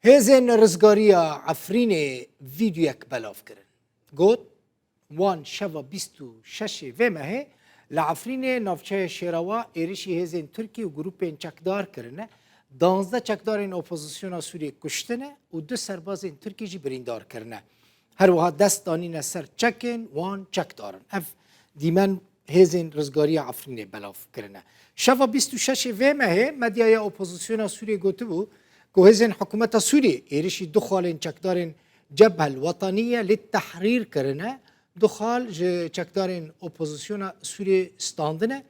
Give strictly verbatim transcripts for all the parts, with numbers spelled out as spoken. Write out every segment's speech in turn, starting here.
Hêzên rizgariya Efrînê vîdyoyek belav kirin. Got, wan şeva bîst û şeş vê mehê li Efrînê navçeya Şêrawa êrişî hêzên Tirkî û grûpên çekdar kirine, danzdeh çekdarên opozisyona Sûriyê kuştine û du serbazên Tirkî jî birîndar kirine. Her wiha dest danîne ser çekên wan çekdarin. Ev dîmen hêzên rizgariya Efrînê belav kirine. Şeva bîst û şeş vê mehê medyaya opozisyona Sûriyê gotibû ku hêzên hikûmeta Sûriyê êrişî du xalên çekdarên Cebhel Wetaniye li Tehrîr kirine, du xal ji çekdarên opozisyona Sûriyê standine.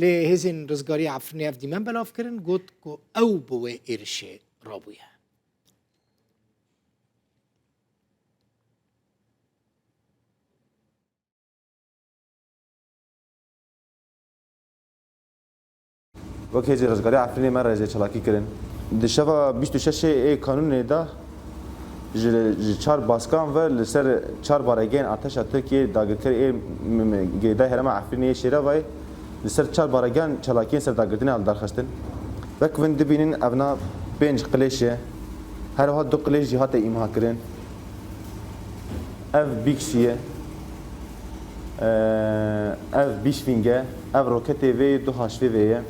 Lê hêzên rizgariya Efrînê ev dîmen belav kirin, got ku ew bi wê êrişê rabûye. Wek hêzên rizgariya Efrînê me rêzê çalakî kirin. Di şeva bîst û şeş ê Kanûnê de ji, ji çar baskan ve li ser çar baregehên artêşa Tirkiyê dagirker ê m-, m-, girêdayî herêma Efrînê yê Şêravayê li ser çar baregehan çalakiyên serdagirtinê hate darxistin. Wek bin dibînin evna pênc qilêş e. Her wiha du qilêş jî hate îmha kirin. Ev bîksî ye. Eee, ev bîşfîng e. Ev roketê vê yê du haşvê vê ye.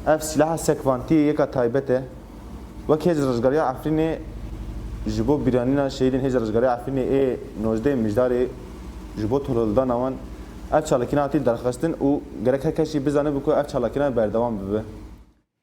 Ev sîlaha sekvantiyê yeka taybet e. Wek hêz rizgariya Efrînê ji bo bîranîna şehîdên hêz rizgariya Efrînê ê nozdeh Mijdarê ji bo tolhildana wan ev çalakîna hatî derxistin û gerek her kes jî bizanibe ku ev çalakîna berdewam bibe.